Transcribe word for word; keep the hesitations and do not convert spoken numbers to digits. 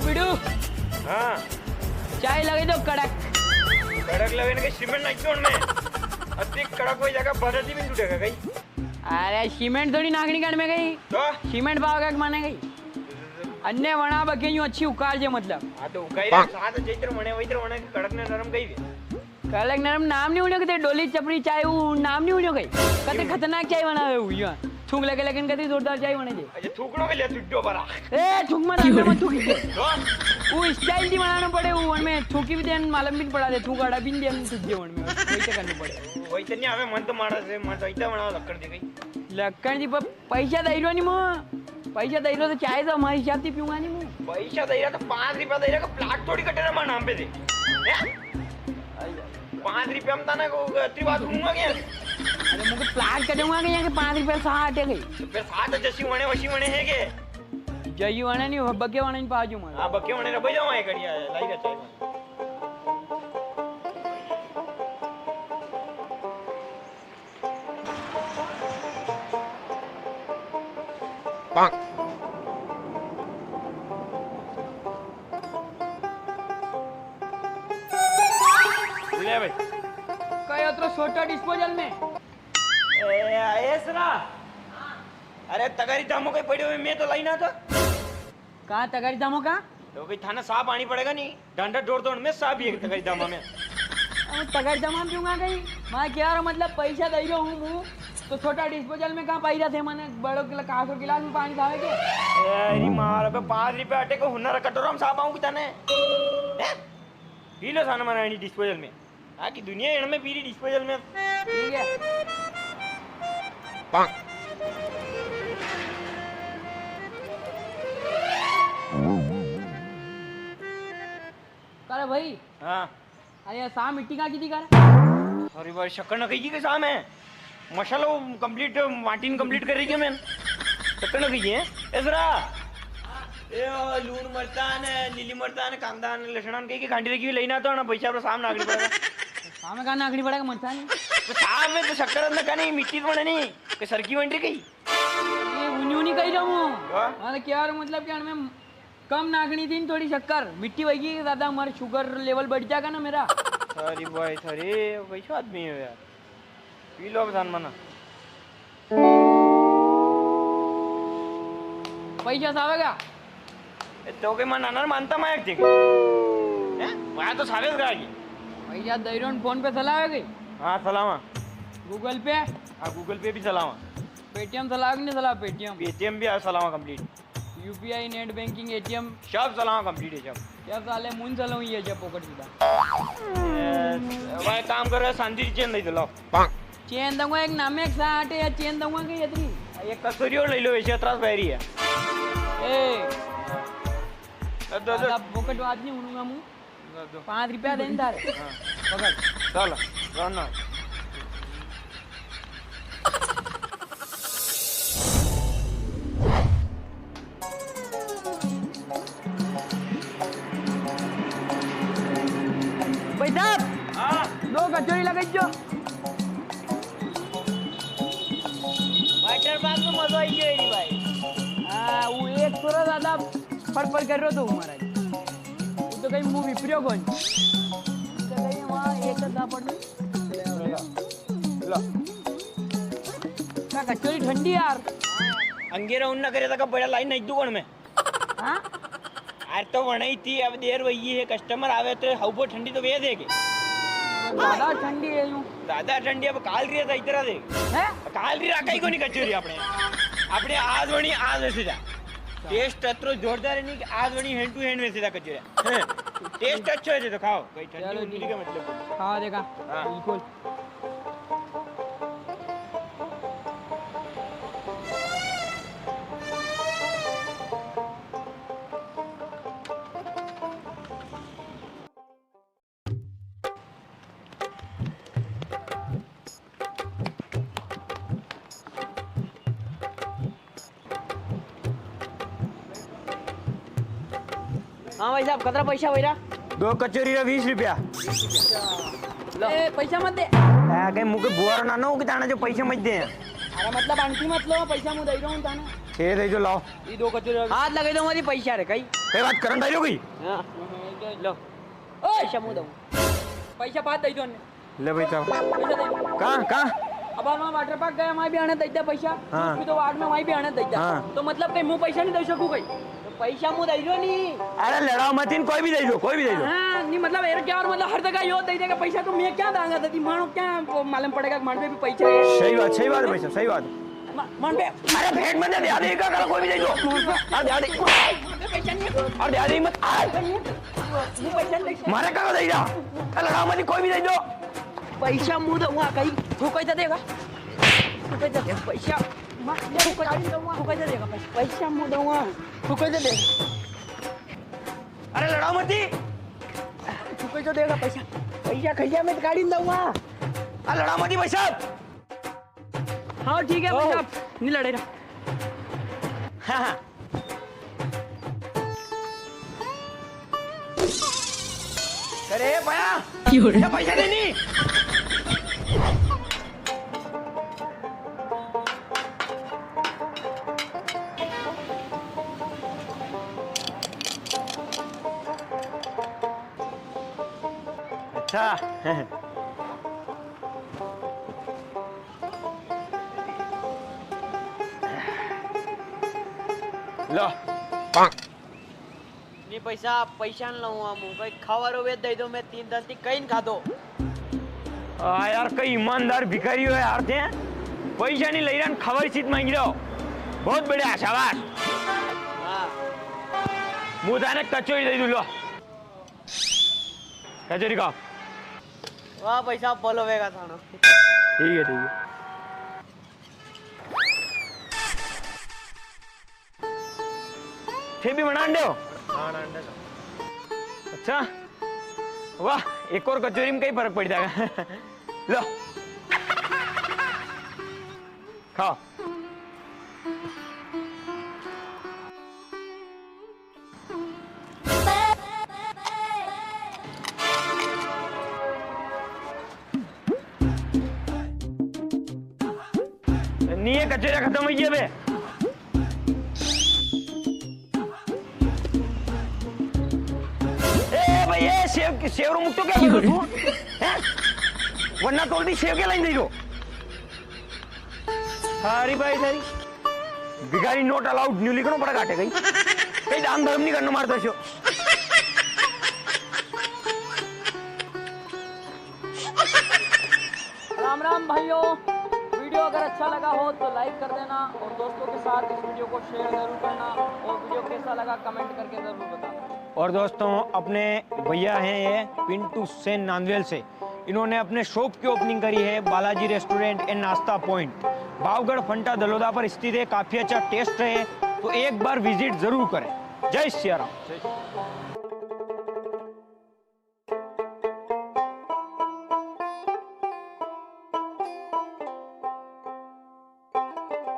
पीड़ू। हाँ। चाय लगाई दो कड़क। कड़क लगाने के सीमेंट नाखी दो उनमें। अति कड़क हो जाएगा, बदल भी नहीं टूटेगा कहीं। अरे सीमेंट थोड़ी नाखणी कण में गई। तो? सीमेंट पावेगा के माने गई। अन्य वणा बके यूं अच्छी उकार जे मतलब। हाँ तो उकाई रे, साथ जैतर वणे, वैतर वणे, कड़क ने नरम कही दे। कड़क नरम नाम नी हुण्यो कदे, डोली चपड़ी चाय, वो नाम नी हुण्यो कई। कतरी खतरनाक चाय बनावे वो, यूं। थूक लगे लेकिन कतरी जोरदार चाय बने जे। अच्छा, थूकणो के लिए तुड्डो बरा। ए, थूक मत, अंदर मत थूक दे। तो? वो style थी बनाना पड़े, वो उनमें थूकी भी देन मालूम भी नी पड़ा दे, थूक अड़ा भी नी देन, थूक दे उनमें, वही तो करना पड़े। वही तो नी आवे, मन तो मारा से, मन तो इतना बना लक्कड़ दी गई। लक्कड़ जी, पर पैसा दई रो नी मु, पैसा दई रो तो चाय तो हमारे हिसाब से पीऊंगा नी मु। पैसा दई रा तो पाँच रुपया दई रा, तो प्लाट थोड़ी कटे रा मारे नाम पे दे। हैं? पाँच रुपया में ताना को अतरी बात घूमूंगा क्या? अरे मुझे प्लाट कटेगा के यहाँ के पाँच रुपया साठ है गई। तो फिर साठ जसी वणे वसी वणे है के? जई वणे नी, बके वणे नी पाजू मारे। हाँ, बके वणे रे, भाई जाओ, ये करिया, लाई रहता है। ले भाई। कई अतरो छोटा डिस्पोजल में? ए, ए सरा। अरे तगारी धामो कई पड़्यो है, मैं तो लाई ना तो। कहाँ तगारी धामो का? तो कई थाने साफ आनी पड़ेगा नी। ढांढा ढोर दो में साफ ही एक तगारी धामा में। अब तगारी धामा में पीऊंगा कई? मैं कह रहा मतलब पैसा दे रहा हूँ मु, तो छोटा डिस्पोजल में कहाँ पाई रहा थे मैंने बड़ो गिला-, कांच रो गिलास में पानी खावे के? अरे मार बे, पाँच रुपया अटे को हुनर कटोरा में साफ आऊँ कि तने? हैं? पी लो साना माना डिस्पोजल में। आखी दुनिया इनमें पीरी डिस्पोजल में। ठीक है। अरे भाई। हाँ। अरे यार, शाम मिट्टी का की दी कर? अरे भाई, शक्कर ना कही के शाम है। मसालो complete, वाटिन complete कर रही है मैंने। शक्कर ना कही है। ए जरा। ए, ओ, लूण मरचा ने, लीली मरचा ने, कांदा ने, लसण ने, कई के घांटी रखी हुई, लेना तो ना, पैसा अपना सामने आगड़ी पड़ेगा। सामने कहाँ नागड़ी पड़ेगा, मरचा ने? तो सामने तो शक्कर अंदर का नहीं, मिट्टी तो बने नहीं, कि सरकी बन रही कहीं। ये उन्हीं उन्हीं कही रहा हूँ। हाँ? हाँ, तो क्या यार, मतलब कि हमें कम नागनी थी न थोड़ी शक्कर, मिट्टी वही ज्यादा, हमारा sugar level बढ़ जाएगा ना मेरा। अरे भाई, अरे, कैसा आदमी है यार? पी लो अब जान मना। पैसा सावेगा? ए, तो के मन अनर मानता मायक थे। हैं? वहाँ तो सावेगा आगे। पैसा दई रो न PhonePe चलावेगी? हाँ, चलावा। Google Pay? हाँ, Google Pay भी चलावा। Paytm चलावेगी, नहीं चलावा Paytm? Paytm भी आ चलावा complete। U P I, net banking, A T M। सब चलावा complete है सब। क्या साले मुन चलाऊं ये जब पकड़ सीधा। ए, भाई काम कर रहा है, शांति से चेन दे दो, लाओ। चेन दूंगा एक नामे एक साटे या चेन दूंगा कि इतनी? ये कसूरी और ले लो, वैसे अतरास बहरी है। ए। दो, दो, दो। दादा, पकड़ बात नहीं उड़ूंगा मुंह। दो, दो। पाँच रुपया देन तारे। हाँ। पकड़। चल, रन। भाई साहब, हाँ। दो कचौरी लगाई जो। Water park में मजा आई गयो रे भाई। हाँ, वो एक थोड़ा ज्यादा फड़ फड़ कर रहो तो हमारा। वो तो कहीं मुंह विपरियो कोनी। तो कहीं वहाँ एक झापड़ में। ला। ना कचौरी ठंडी यार। अंगेरा उन्ना करे तक बड़ा line नहीं दुकान में। हाँ? अरे तो वणई थी, अब देर वही है, customer आवे तो हाउ बहुत ठंडी तो वे देगे। ज्यादा ठंडी है यूं। ज्यादा ठंडी अब काल री है तो इधर आ देख। हैं? काल री राखा ही कोनी कचौरी आपने। आपने आज वणी आज वैसे जा। Taste अतरो जोरदार है नहीं कि आज वणी hand to hand वैसे जा कचौरी। हैं? Taste अच्छो है तो खाओ। कहीं ठंडी चलो उंडी ठीक। का मतलब कोनी। खाओ देखा। हाँ। बिल्कुल। हाँ भाई साहब, कतरा पैसा वई रा? दो कचौरी रा बीस रुपया। लो। ए, पैसा मत दे। आ, कहीं मुके बुआरो ना, ना हो कि ताने जो पैसे मत दे। अरे मतलब आंटी मत लो, पैसा मूं दई रयो हूँ थाने। छे दई दो, लाओ। ये दो कचोरी। हाथ लगाई दो, मारी पैसा रे कई। कई बात करन आई हो गई? हाँ। लो। ओए! पैसा मूं दऊँ। पैसा बाद दई दो ने। ले भाई साहब। पैसा दई दो। कहाँ, कहाँ? अब हम वाटर पार्क गया, वहाँ भी आने दई दिया पैसा। हाँ। दूसरी तो वार्ड में, वहाँ भी आने दई दिया। हाँ। तो मतलब कई मूं पैसा नी दई सकूँ कई? तो पैसा मूं दई दो नी। अरे लड़ाओ मत, इन कोई भी दई दो, कोई भी दई दो। हाँ, नी मतलब यार क्या और मतलब हर जगह यो दई देगा पैसा, तो मैं क्या दांगा दादी, मानो क्या वो मालूम पड़ेगा कि मारे पे भी पैसा है। सही बात, सही बात है भाई साहब, सही बात है। मा-, मन पे अरे भेंट मत दे, दे, दे, का, का, कोई भी दई दो। अरे दे, दे। मन पे पैसा नहीं है। अरे दे, दे, मत, आ। मूं पैसा नी दई सकूँ। मारे का दई जा। अरे लड़ाओ मत, कोई भी दई दो। पैसा मूं दऊँगा कई, तू कई तो देगा। तू कई तो देगा पैसा। मा-, तू कई, तू कई तो देगा पैसा। पैसा मूं दऊँगा। तू कई तो देगा। अरे लड़ाओ मती। तू कई तो देगा पैसा। पैसा खैया में तो काढ़ी नी दऊँगा। अरे लड़ाओ मती भाई साहब। हाँ, ठीक है, ओ। भाई साहब, नी लड़े रहा। हाँ, हाँ। अरे, पाया। क्यों रे? ये पैसा दे नी। अच्छा। लो। नी पैसा, पैसा नी लऊँ मूं। कई खावा रो वे दई दो, मैं तीन दन ती कई नी खादो। आ यार, कई ईमानदार भिखारी हो यार थे। पैसा नी लई रया ने खावा री चीज मांगी रया हो। बहुत बढ़िया, शाबाश। हाँ। मूं थाने कचोरी दई दूँ, लो। कचोरी खाओ। वाह भाई साहब, बोलो वेगा थानो। ठीक है, ठीक है। थे भी बना अंडे हो? हाँ, अंडे। अच्छा, वाह, एक और कचोरी में कई फर्क पड़ जाएगा। लो, खाओ। नी, ये कचोरिया खत्म हुई है बे। ए भाई, ये सेव, सेव रो मुट्ठो क्या कर तू? हैं? वरना तोल दी सेव के लाइन दे दो। थारी भाई थारी। भिखारी not allowed, न्यू लिखणो पड़ेगा अटे कई। कई दान धर्म नी करनो मारतो छो। राम राम भाइयों, वीडियो अगर अच्छा लगा हो तो लाइक कर देना और दोस्तों के साथ इस वीडियो को शेयर जरूर करना और वीडियो कैसा लगा कमेंट करके जरूर बताना। और दोस्तों, अपने भैया हैं ये पिंटू सेन नांदवेल से, इन्होंने अपने शॉप की ओपनिंग करी है, बालाजी रेस्टोरेंट एंड नाश्ता पॉइंट, बावगढ़ फंटा दलोदा पर स्थित है। काफी अच्छा टेस्ट है, तो एक बार विजिट जरूर करें। जय सिया राम।